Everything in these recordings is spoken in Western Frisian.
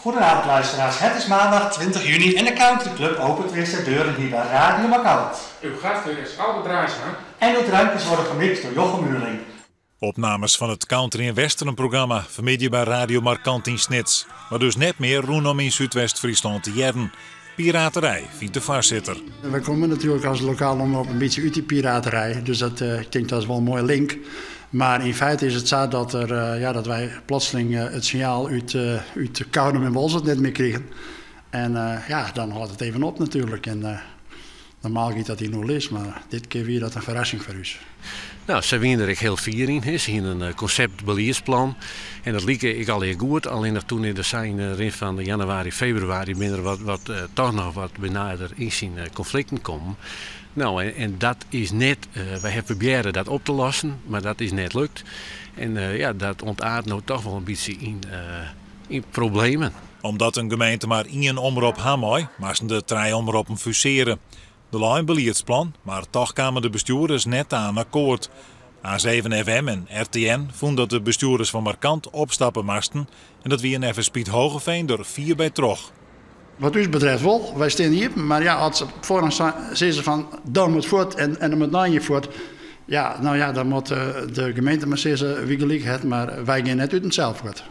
Goedenavond luisteraars, het is maandag 20 juni en de Country Club opent weer zijn deuren hier bij Radio Markant. Uw gastheer is Albert Draaisma. En uw drankjes worden gemixt door Jochem Muurling. Opnames fan it country en westernprogramma fanmiddei by Radio Markant yn Snits. Mar dus net mear rûnom yn Súdwest-Fryslân te hearren. Piraterij, fynt de foarsitter. Wy komme natuerlik as lokale omrop in bytsje út dy piraterij, dus dat, ik tink dat is wol in moaie link. Mar yn feite is it sa dat, der, ja, dat wy plotseling it sinjaal út, út Koudum en Boalsert net mear krigen. En ja, dan hâldt it even op natuerlik. En normaal giet dat yn oerlis, mar dit kear wie dat in ferrassing foar ús. No, sy wiene der ek hiel fier yn. Se hiene in konsept-beliedsplan en dat like ek allegear goed. Allinnich toen yn de sa yn de rin fan januari, februari binne der wat, wat toch noch wat benader yn syn konflikten kommen. No, en, en dat is net, wy hawwe probearre dat op te lossen, mar dat is net lukt. En ja, dat ûntaart no toch wol in bytsje yn, yn problemen. Omdat in gemeente mar ien omrop ha mei, moasten de trije omroppen fusearje. Der lei in beliedsplan, mar toch kamen de bestjoerders net ta in akkoart. A7 FM en RTN fûnen dat de bestjoerders fan Markant opstappe moasten en dat wie neffens Piet Hogeveen der fier by troch. Wat ús betreft wol, wy steane iepen, mar ja, as se op foarhân sizze fan dan moat fuort en en dan moat nije fuort, ja, no ja, dan moat de gemeente mar sizze wie gelyk hat, mar wy gean net út onsels fuort.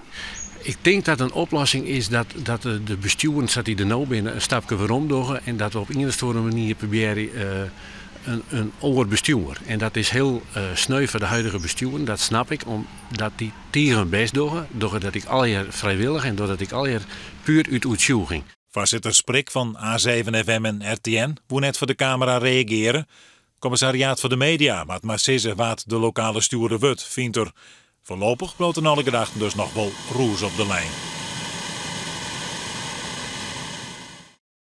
Ik tink dat in oplossing is dat, dat de bestjoeren sa't dy der no binne in stapke werom dogge en dat we op ien of oare manier probearje in, in oar bestjoer. En dat is hiel sneu foar de huidige bestjoeren, dat snap ik, omdat dy tige hun bêst dogge, dogge dat ek allegear frijwillich en dogge dat ek allegear puer út oertsjûging. Foarsitter Sprik fan A7 FM en RTN woe net foar de kamera reagearje. Kommissariaat foar de Media moat mar sizze wa't de lokale stjoerder wurdt, fynt er. Foarlopich bliuwt der nei alle gedachten dus noch wol rûs op de lijn.